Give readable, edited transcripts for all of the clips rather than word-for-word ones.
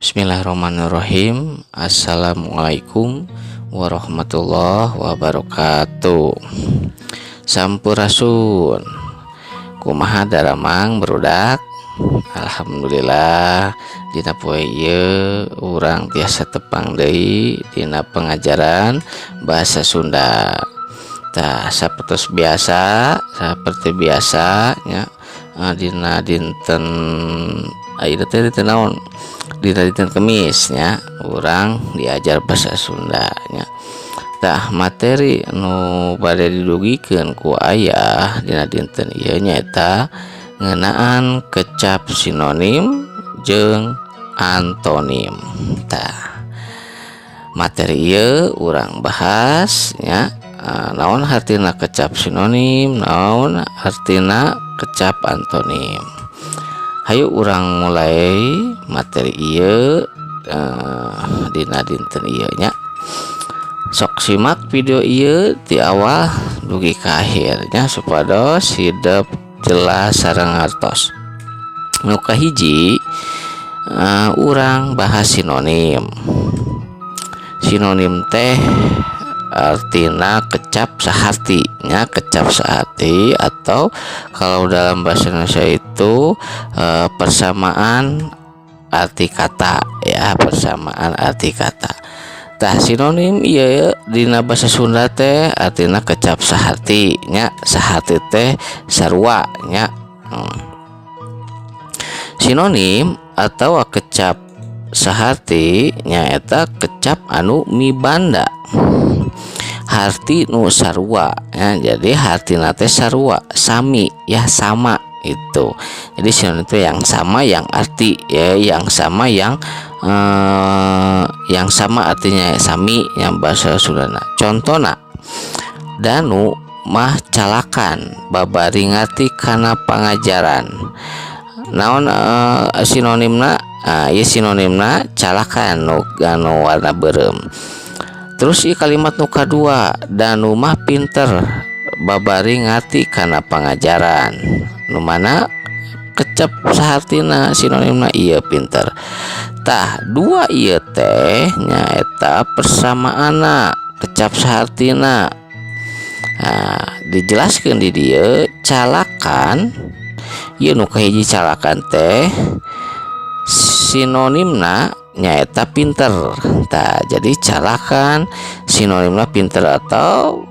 Bismillahirrahmanirrahim. Assalamualaikum warahmatullahi wabarakatuh. Sampurasun. Kumaha daramang, barudak? Alhamdulillah, dina poe ieu urang tiasa tepang deui dina pengajaran bahasa Sunda. Tah, sapertos biasa, seperti biasa nya, dina dinten ayeuna teh dinten naon? Dina dinten Kemis nya, urang diajar bahasa Sunda nya. Tah, materi nu bade didugikeun ku ayah dina dinten ieu nyaeta ngeunaan kecap sinonim jeung antonim. Tah, materi ieu urang bahas nya, naon hartina kecap sinonim, naon hartina kecap antonim. Hayu urang mulai materi ieu dina dinten ieu nya. Sok simak video ieu ti awal dugi ka akhir nya, supados hidep, jelas, sareng ngartos. Nu kahiji, urang bahas sinonim. Sinonim teh artina kecap saharti nya, kecap saharti atau kalau dalam bahasa Indonesia itu persamaan arti kata ya, persamaan arti kata. Tah, sinonim ieu dina bahasa Sunda teh artina kecap saharti nya, saharti teh sarua nya. Sinonim atau kecap saharti nyaeta kecap anu mibanda harti nu sarua ya. Jadi hartina teh sarua, sami ya, sama itu. Jadi sinonim itu yang sama, yang arti ya, yang sama, yang sama artinya, sami yang bahasa Sundana. Contohna, Danu mah calakan babari ngarti kana pangajaran. Naon sinonimna? Ieu sinonimna calakan, nu anu warna beureum. Terus ieu kalimat nu kadua, Danu mah pinter babari ngarti kana pangajaran. Nu mana kecap sahartina, sinonimna? Ieu pinter. Tah, dua ieu teh nyaeta persamaanna, kecap sahartina. Nah, dijelaskan di dieu calakan ieu nu kahiji, calakan teh sinonimna nyaeta pinter. Tah, jadi calakan sinonimna pinter atau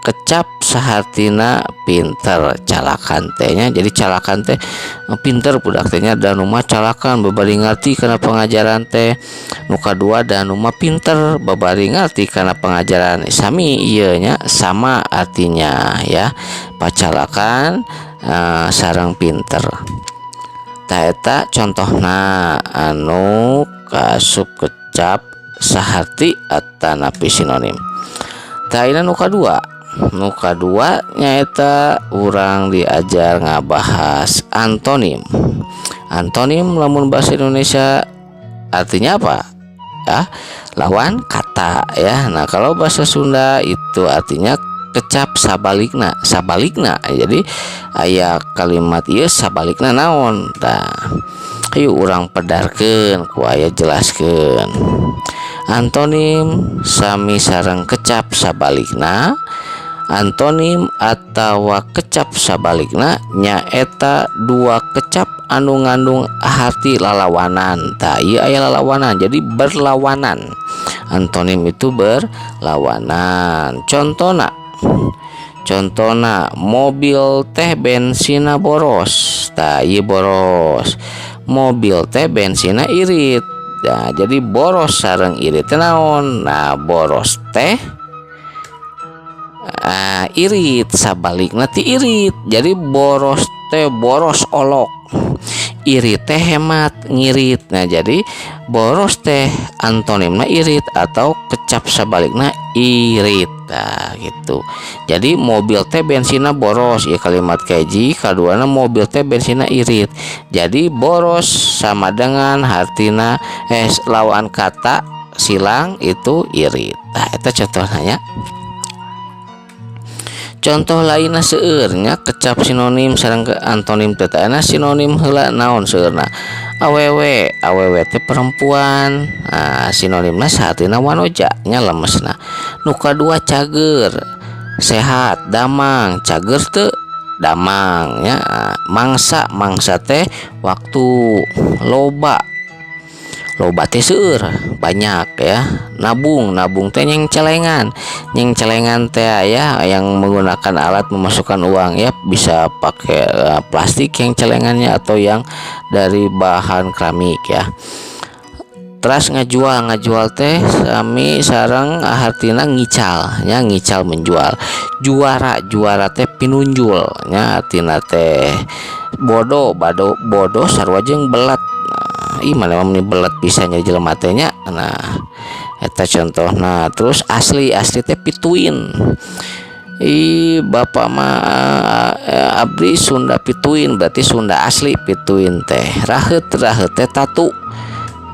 kecap sahartina pinter, calakan teh nya. Jadi calakan teh pinter budak teh nya. Danu mah calakan babari ngarti kana pengajaran teh. Nu kadua, Danu mah pinter babari ngarti kana pengajaran. Sami ieu nya, sama artinya ya, pacalakan sareng pinter. Tah, eta contohna anu kaasup kecap saharti atanapi sinonim. Tah, ayeuna nu kadua. Nu kadua nyaeta urang diajar ngabahas antonim. Antonim lamun bahasa Indonesia artinya apa ya? Lawan kata ya. Nah, kalau bahasa Sunda itu artinya kecap sabalikna, sabalikna. Jadi aya kalimat ieu, sabalikna naon? Tah, ayo urang pedarkeun ku aya, jelaskeun. Antonim sami sareng kecap sabalikna. Antonim atau kecap sabalikna nyaeta dua kecap anu ngandung arti lalawanan. Tah, ieu aya lalawanan, jadi berlawanan. Antonim itu berlawanan. Contohna, contohna mobil teh bensina boros. Tah, ieu boros, mobil teh bensina irit. Nah, jadi boros sareng irit teh naon? Nah, boros teh irit, sabalikna ti irit. Jadi boros teh boros, olok, irit teh hemat, ngirit. Nah, jadi boros teh antonimna irit atau kecap sabalikna irit. Nah, gitu. Jadi mobil teh bensina boros ya, kalimat kahiji. Kaduana, mobil teh bensina irit. Jadi boros sama dengan hartina lawan kata silang itu irit. Nah, itu contohnya. Contoh lainnya seueurnya kecap sinonim sareng ke antonim teh. Sinonim heula naon seueurna? Awewe, awewe teh perempuan. Nah, sinonimna sahartina wanoja nya, lemesna. Nu kadua cager, sehat, damang, cager teu, damang nya. Mangsa, mangsa teh waktu. Loba, loba teh seueur, banyak ya. Nabung, nabung teh nyengcelengan. Nyengcelengan teh ya yang menggunakan alat memasukkan uang ya, bisa pakai plastik yang celengannya atau yang dari bahan keramik ya. Terus ngajual, ngajual teh sami sareng hartina ngical nya, ngical menjual. Juara, juara teh pinunjul nya, artina teh bodoh. Bado, bodoh sarua jeung belet. Nah, ih, mana mah belet pisan nya jelema teh nya. Nah, eta contohna. Terus asli, asli teh pituin. Ih, bapak mah abdi Sunda pituin, berarti Sunda asli pituin teh. Raheut, raheut teh tatu.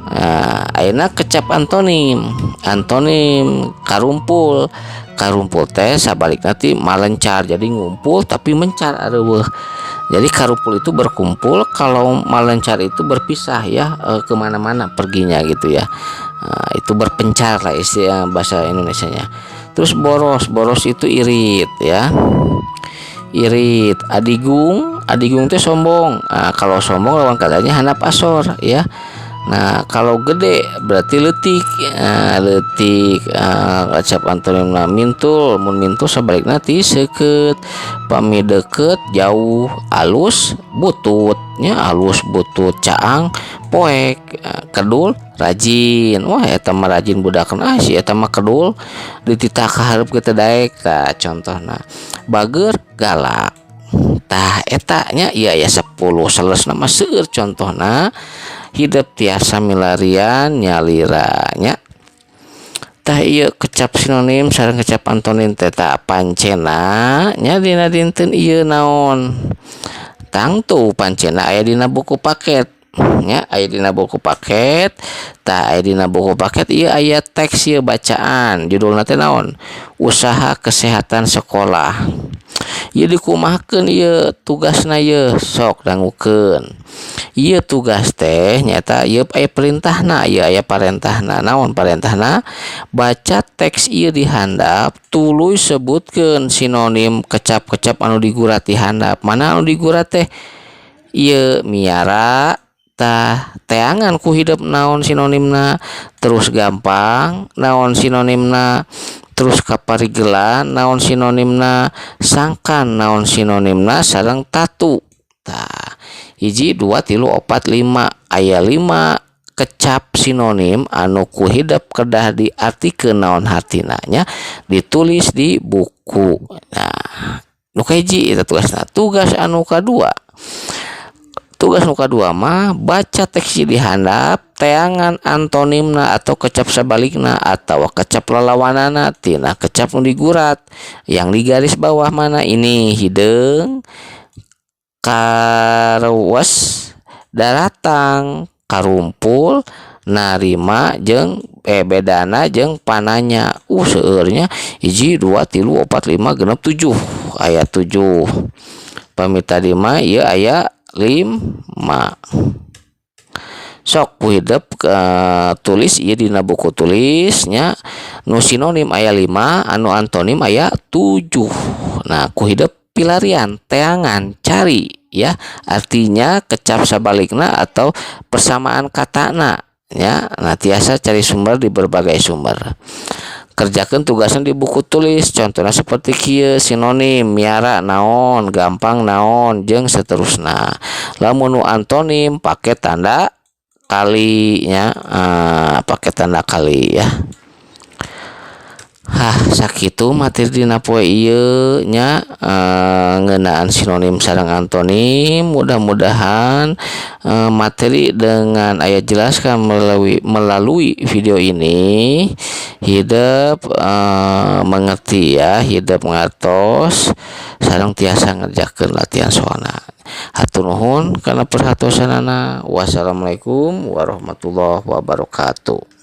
Nah, ayeuna kecap antonim. Antonim karumpul. Karumpul teh sabalik nanti malencar, jadi ngumpul tapi mencar areuweuh. Jadi karumpul itu berkumpul, kalau malencar itu berpisah ya, kemana-mana perginya gitu ya. Nah, itu berpencar lah istilah bahasa Indonesianya. Terus boros, boros itu irit ya, irit. Adigung, adigung itu sombong. Nah, kalau sombong lawan katanya handap asor ya. Nah, kalau gede berarti leutik ya, leutik. Kecap antonim mintul, mun mintul sebaliknya ti seukeut. Pami deket jauh. Alus butut nya, alus butut. Caang poek. Kedul rajin. Wah, eta mah rajin budakan, ah, si eta mah kedul, dititah ka hareup kitu daek. Tah, contohna. Bager galak. Tah, eta nya, iya ya, 10 selesna mah seueur contohna, hidep tiasa milarian nyalira nya. Tah, ieu kecap sinonim sareng kecap antonim teh. Tah, pancena nya dina dinten ieu naon? Tangtu pancena aya dina buku paket nya, aya dina buku paket. Tah, aya dina buku paket ieu, aya teks ieu bacaan, judulna teh naon? Usaha kesehatan sekolah. Ieu dikumahakeun ieu tugasna ieu? Sok dangukeun ieu tugas teh, nyata ieu aya perintahna, ieu aya parentahna. Naon parentahna? Baca teks ieu di handap, tuluy sebutkeun sinonim kecap-kecap anu digurat di handap. Mana anu digurat teh? Ieu miara. Tah, teangan ku hidep naon sinonimna. Terus gampang naon sinonimna? Terus kaparigelan naon sinonimna? Sangkan naon sinonimna? Sareng tatu. Tah, hiji, dua, tilu, opat, lima. Aya lima kecap sinonim anu ku hidep kedah diartikeun naon hartina nya, ditulis di buku. Nah, nu kahiji eta tugasna. Tugas anu kadua, tugas nu kadua mah baca teks di handap, teangan antonimna atau kecap sabalikna atau kecap lalawanana tina kecap nu digurat yang di garis bawah. Mana ini? Hideung, karewes, daratang, karumpul, narima, jeung bedana jeung pananya. Seueur nya, hiji, dua, tilu, opat, lima, genep, tujuh. Aya tujuh. Pami tadi mah ieu aya lima. Sok ku hidep tulis ieu dina buku tulisnya. Nu sinonim aya lima, anu antonim aya tujuh. Nah, ku hidep pilarian, teangan, cari ya, artinya kecap sabalikna atau persamaan katana ya. Nah, tiasa cari sumber di berbagai sumber. Kerjakan tugasnya di buku tulis, contohnya seperti kieu: sinonim miara naon, gampang naon, jeung seterusna. Lamun nu antonim pakai tanda kalinya, pakai tanda kali ya. Hah, sakitu materi dina poe ieu nya, ngeunaan sinonim sareng antonim. Mudah-mudahan materi dengan ayat jelaskan melalui melalui video ini hidep mengerti ya, hidep ngartos sareng tiasa ngerjakeun latihan soalna. Hatur nuhun kana perhatosanana. Wassalamualaikum warahmatullahi wabarakatuh.